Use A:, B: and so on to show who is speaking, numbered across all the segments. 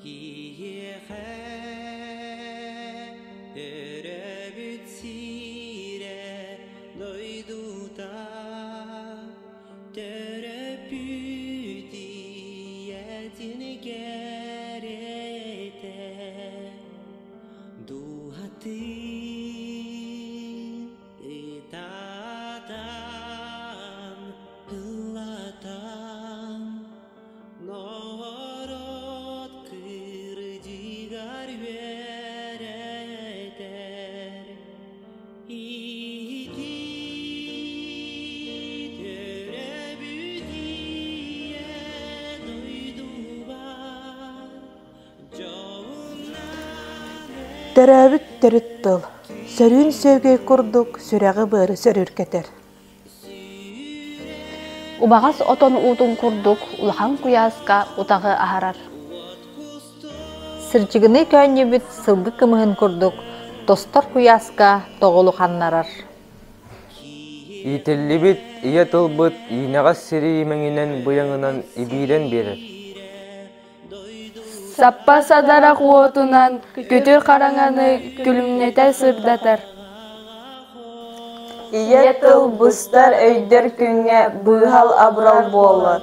A: Киһиэхэ төрөөбүт сирэ дойдута төрөппүт ийэтин кэрэтэ дууһатын ытатан ыллатан Норуот кырдьыгар үөрэтэр, ити төрөөбүт ийэ дойдубар дьоһуннаах
B: Төрөөбүт төрүт тыл, сөрүүн сүөгэй курдук сүрэҕи-быары сөрүркэтэр.
C: Убаҕас отон уутун курдук улахан куйааска утаҕы аһарар.
D: Сырдьыгыныы көөнньүбүт сылгы кымыһын курдук тостор куйааска тоҕулу ханнарар.
E: Иитиллибит ийэ тылбыт иинэҕэс сири имэҥинэн быйаҥынан ибиирэн биэрэр.
F: Саппа садарах уотунан күтүр хараҥаны күлүмнэтэ сырдатар.
G: Ийэ тыл быстар өйдөр күҥҥэ быыһал абырал буолар,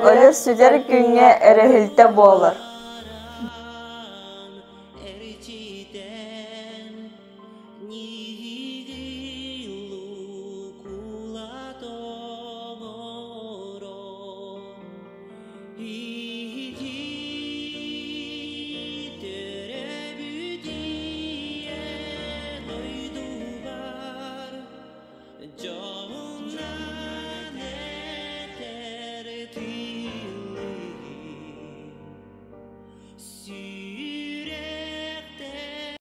G: өлөр-сүтэр күҥҥэ өрөһүлтэ буолар.